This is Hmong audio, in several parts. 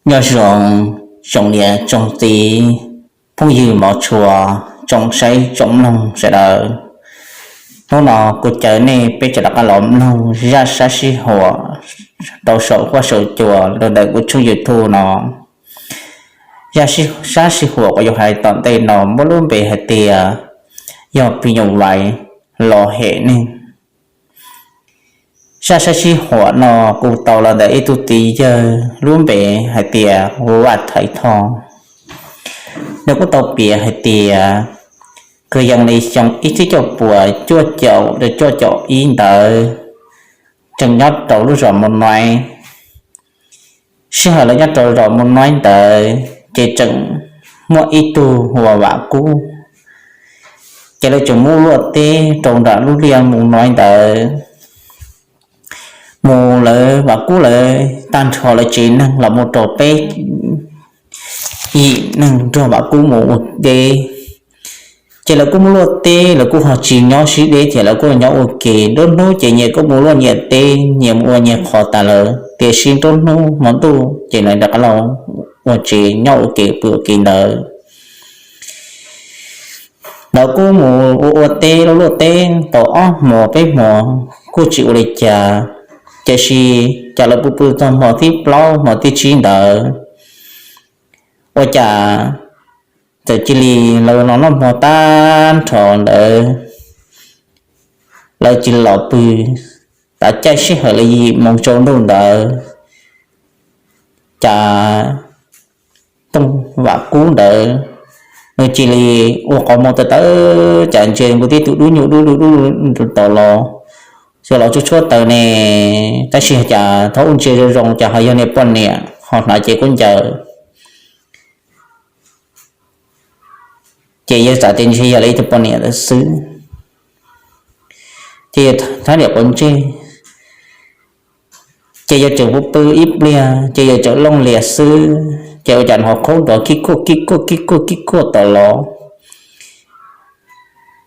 Nyob zoo, tsoom niam tsoom txiv, phooj ywg mov tshua, tsoom saib tsoom mloog sawv daws. Hnub no kuv caw nej peb tseem rov qab los mloog zaj sab sij huam rau saum huab saum cua los ntawm kuv tshooj YouTube no. Zaj sab sij huam uas yuav hais tom ntej no muaj lub npe hais tias yog phim nyuj vais los hem neeg. Zaj sab sij huam no kuj tau los ntawm ib tug txiv yawg lub npe hais tias Vaj Thaiv Thoj. Nws kuj tau piav hais tias kwv yees li xyoo ib txhiab cuaj puas cuaj caum rau cuaj caum ib ntawd, tseem nyob rau lub zos Mus Nuaib. Sij hawm lawv nyob rau zos Mus Nuaib ntawd ces tseem muaj ib tug hu ua Vam Kub, ces lawv tseem mus luaj teb rau nram lub liaj Mus Nuaib ntawd. Mus lawv Vam Kub lawv tag nrho lawv tsev neeg los mus rau peb yim neeg nrog Vam Kub mus ua teb. Ces lawv kuj mus luaj teb, lawv kuj ho tsis nyob sib deb thiab, lawv kuj nyob ua ke. Nruab hnub ces nyias kuj mus luaj nyias teb, nyias mus ua nyias qhov tas lawm, tiam sis nruab hnub hmo ntuj ces lawv rov qab los ua tsev nyob ua ke pw ua ke ntawd. Lawv kuj mus ua ua teb luaj teb tau ob hmo peb hmo kuj tsis ua li cas, tiam sis cas lawv pw pw txog hmo thib plaub hmo thib tsib ntawd, ua cas txawm cia li lawv los noj hmo tag nrho ntawd, lawv cia li los pw. Tav caij sij hawm li yim moos tsaus ntuj ntawd, cas Tooj Vam Kub ntawd nws cia li ua qhov muag tawv tawv, cas ntsia nkaus tib tug dub nyuag dub dub dub tom los, xyov los tshuab tshuab taws ne, tab sis cas thaum ntsia zoo zoo cas ho yog niag poj niam ho hnav cev khaub ncaws. Ces yawg xav tias ntshe yog ib tug poj niam lawm xwb, ces yawg thab niam quav ntsej, ces yawg tseem pw pw ib pliag ces yawg tseem looj lias xwb, ces ua cas hnov qhov nrov kib kuaj kib kuaj kib kuaj kib kuaj tom los.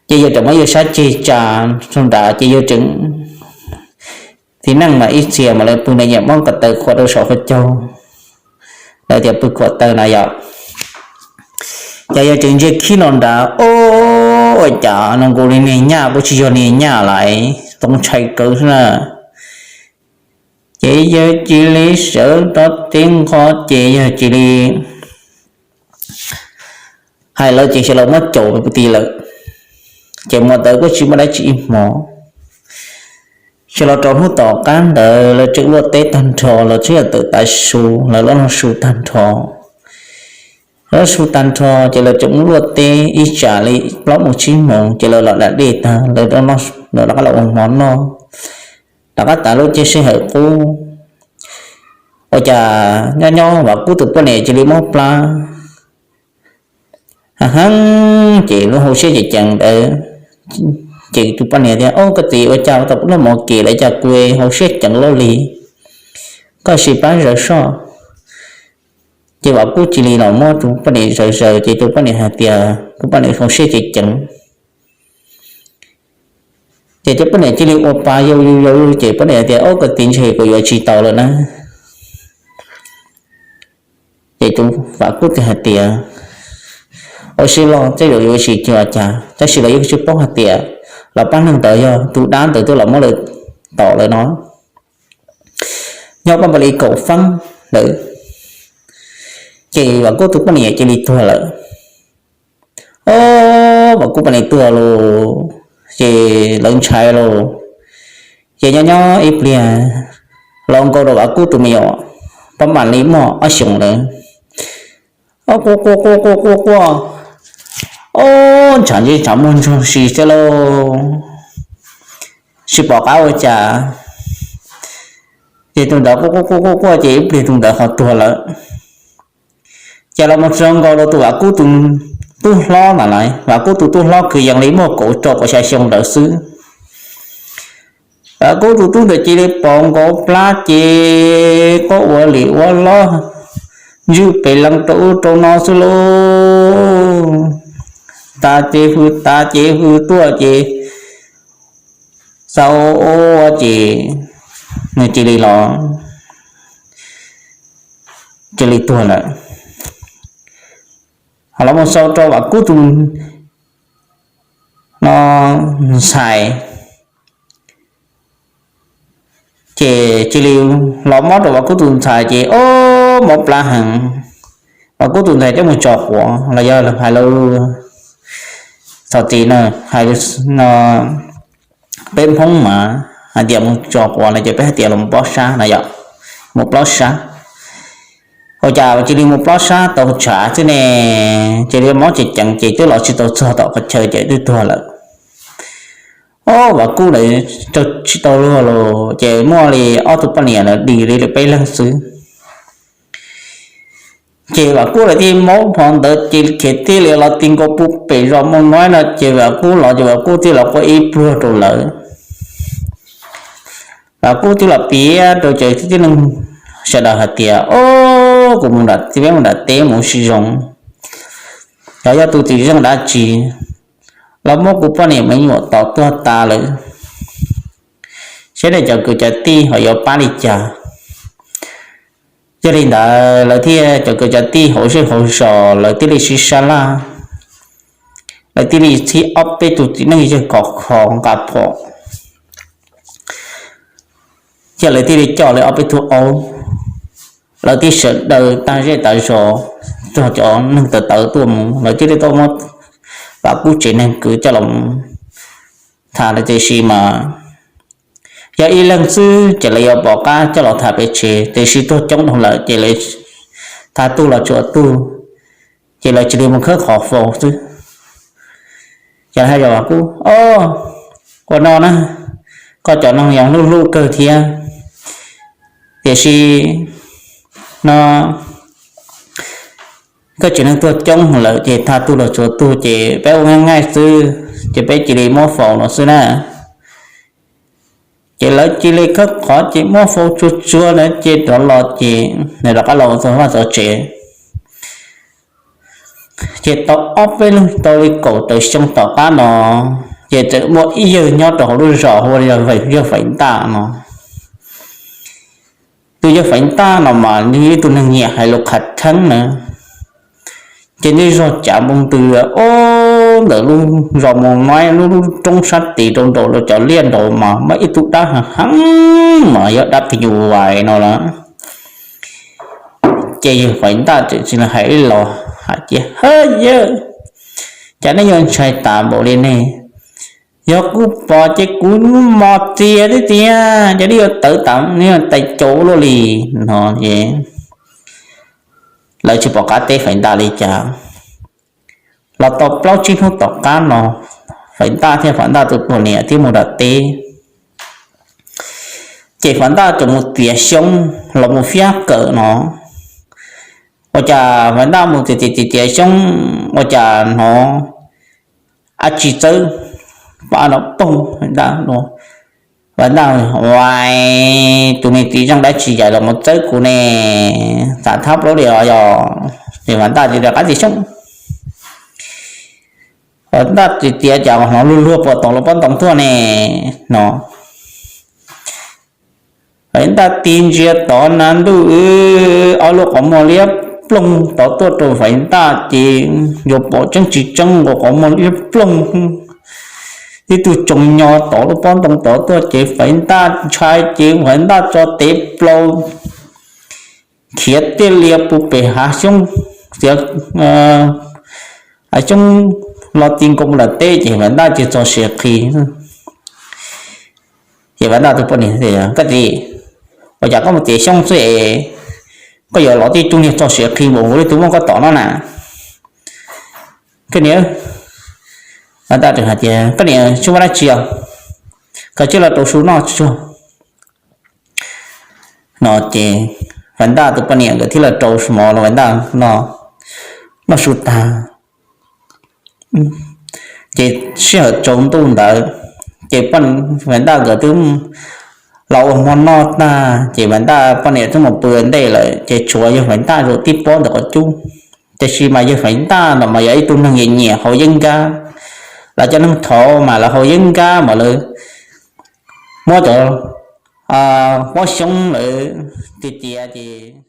Ces yawg tseem muab yawg sab ceg tsa rau nrad, ces yawg tseem, txiv neej mas ib txhia mas lawv pw na, nyiam muab ko taw qhuav rau saum qhov caug, lawv tias pw khuam taw na yom. Ces yawg tseem ntsia khib los nrad, o, ua cas no nkaus li niag nyaj kuj tsis yog niag nyaj lawm, txaus ntshai kawg xwb na. Ces yawg cia li sawv tau tib nqho, ces yawg cia li hais lawv ces sawv los muab caum pw ti lawm. Ces hmo ntawd kuj tsis muaj dab tsi ib hmo, sawv los rau hnub tom qab ntawd lawv tseem luaj teb tag nrho, lawv tseem tawm tav su, lawv los noj su tag nrho. Lawv noj su tag nrho ces lawv tseem mus luaj teb ib tsam li plaub moos tsib moos ces lawv los da dej tag, lawv rov qab los ua hmo noj, rov qab tas lub caij sij hawm qub, ua cas nyob nyob Vam Kub tus poj niam cia li mob plab. Ha ha, ces lub hauv siab ces ceev ntawd, ces tus poj niam tias, Au, koj txiv, ua cas tau kuv noj mov kev lawm cas kuv hauv siab ceev loj li, koj sim pab zaws soj. Ces Vam Kub cia li los muab tus poj niam zaws zaws, ces tus poj niam hais tias, tus poj niam hauv siab ces ceev. Ces tus poj niam cia li ua pa yau yau yau, ces poj niam tias, Au, koj txiv, ntshe kuv yuav tsis tau lawm na. Ces tus Vam Kub thiaj hais tias, Ua siab loj, tej zaum yuav tsis cuag cas, tab sis los yeej tsis paub hais tias los pab neeg ntawd yog tus dab ntawd tuaj los muab lawv tom lawm no. Nyob pab npaum li kaum feeb ntawd, ces Vam Kub tus poj niam cia li tuag lawm. O, Vam Kub poj niam tuag lawm, ces lawv ntshai lawm. Ces nyob nyob ib pliag, los nkaus rau Vam Kub tus me nyuam, pab mam li muaj ob xyoos lawm. Quaj quaj quaj quaj quaj quaj, o, ntshav ntsej ntshav muag ntsoog si xwb lauj, tsis pom qab ua cas. Ces tus ntawd quaj quaj quaj quaj quaj ces ib pliag tus ntawd ho tuag lawm. Ces los mus txog nkaus rau tus Vam Kub tus tub hlob ntawd lawm, Vam Kub tus tub hlob kwv yees li muaj kaum rau kaum xya xyoo ntawd xwb. Vam Kub tus tub ntawd cia li poob nkaus plab ces quaj ua lim ua lob, ntswj pes lees rau ub rau no xwb lauj. Tas ces hws tas ces hws tuaj ces xav ua ces nws cia li los cia li tuag lawm. Ho los mus xaus rau Vam Kub tus no ntxhais, ces cia li los mob rau Vam Kub tus ntxhais ces ob mob plab heev. Vam Kub tus ntxhais coj mus tso quav los yog hais lus txog txiv na, hais no peb Hmoob mas hais tias mus tso quav no ces peb hais tias los plob sab no yom, mus plob sab. Ua cas cia li mus plob sab tau tshav xwb ne, cia li mob ceev ceev ces twb los tsis tau txog tom qhov chaw ces twb tuag lawm. Ob, Vam Kub lawv raug tsis tau luag los ces muaj li ob tug poj niam lawv dim li peb leeg xwb. Ces Vam Kub lawv thiaj mob hmo ntawd ces khiav tij li los ti nkaus puag pem zos Mus Nuaib no ces Vam Kub los ces Vam Kub thiaj los quaj ib pluag rau lawv. Vam Kub twb los piav rau cov tib neeg sawv daws hais tias, Ob, kuv mus nram teb, peb mus nram teb mus ua si zoo, yog yog tus txiv zeej dab tsi los muab kuv poj niam me nyuam tom tuag tas lawm, saib nej cov kwv cov tij ho yuav pab li cas. Yog li ntawd lawv thiaj cov kwv cov tij hauv zej hauv zos lawv thiaj li sib sab laj, lawv thiaj li txhib ob peb tug txiv neej yawg khov kho nqa phom, ces lawv thiaj li coj li ob peb tug aub, lawv thiaj sawv daws tag zej tag zos, txog cov neeg tawv tawv tuaj mus lawv thiaj li tau muab Vam Kub tsev neeg kwv coj los tham lawm. Tiam sis mas yog ib leeg xwb ces lawv yuav pom qab coj los tham pem tsev, tiam sis tuag coob dhau lawm ces lawv thab tug los tsuam tug, ces lawv cia li mus khawb qhov faus xwb. Ces hais rau Vam Kub, Ob, ua no na, koj cov neeg yog hlub hlub kawg thiab, tiam sis no koj tsev neeg tuag coob lawm ces thab tug los tsuam tug ces peb ua nqaij nqaij xwb ces peb cia li muab faus no xwb na. Ces lawv cia li khawb qhov ces muab faus tsuag tsuag na ces rov los ces nws rov qab los txog vaj txog tsev. Ces tau ob peb lub, tau li kaum tawm xyoo tom qab no, ces txawm muaj ib yawg nyob rau hauv lub zos hu ua yawg Faiv Ntaj no. Tus yawg Faiv Ntaj no mas nws yog ib tug neeg nyiam hais lus khav theeb na. Ces nws zog cav npoo ntws, ob, ntawm lub zos Mus Nuaib lub lub roob sab tid rau nraum lawv cov liaj nraud mas muaj ib tug dab heev heev mas yog dab phim nyuj vais no lawm. Ces yawg Faiv Ntaj txawm tsis hais ib los hais tias, Hawb yawg, cas nej yuav ntshai tas npaum li ne? Yog kuv pom ces kuv mos txias thiab tiag, ces nej yuav tawv tas, nej yuav tais caus luaj li no. Ces lawv tsis pom qab teb Faiv Ntaj li cas. Los tau plaub tsib hnub tom qab no, Faiv Ntaj thiab Faiv Ntaj tus poj niam thiaj mus nram teb. Ces Faiv Ntaj txawm mus txiav xyoob los mus fiab kawm no. Ua cas Faiv Ntaj mus txiav txiav txiav xyoob ua cas hnov dab tsi txawb pab no poog Faiv Ntaj. Faiv Ntaj, Ua, tus me txiv zeej dab tsi yam los mus txawb kuv ne, xam thab plaub li os yog. Ces Faiv Ntaj tsis rov qab txiav xyoob. Faiv Ntaj txiav txiav cas hnov luag luag puag tom lub pob ntoo tuaj ne no. Faiv Ntaj tig ntsia tod na ntuj, ob lub qhov muag liab ploog tod tuaj rau Faiv Ntaj ces yuav pom tseeb tsis tseeb nkaus qhov muag liab ploog. Ib tug tsoos nyo tod lub pob ntoo tod tuaj ces Faiv Ntaj ntshai ces Faiv Ntaj tso tes plaws khiav tiaj lias puag pem hav xyoob, txiav hav xyoob los ti nkaus nram teb ces Faiv Ntaj tsis txog siav qhi. Ces Faiv Ntaj tus poj niam tias, Koj txiv, ua cas koj mus txiav xyoob xwb es koj yuav los tib tug niag txog siav qhi npaum li tus muaj koj tom no na? Koj niam, Faiv Ntaj hais tias, Koj niam, tsis muaj dab tsi os, koj cia los rau su noj tsuag no. Ces Faiv Ntaj tus poj niam nkawd thiaj los rau su mov rau Faiv Ntaj noj su tag. Ces sij hawm tsaus ntuj ntawd ces Faiv Ntaj nkawd twb los ua hmo noj tag ces Faiv Ntaj poj niam twb mus pw ntej lawm ces tshuav yawg Faiv Ntaj zaum tib pob ntawm qhov cub. Tiam sis mas yawg Faiv Ntaj no mas yog ib tug neeg nyiam haus yeeb nkab. Lawv cov neeg thaud mas lawv haus yeeb nkab mas lawv muab cov pob xyoob lawv txiav txiav ces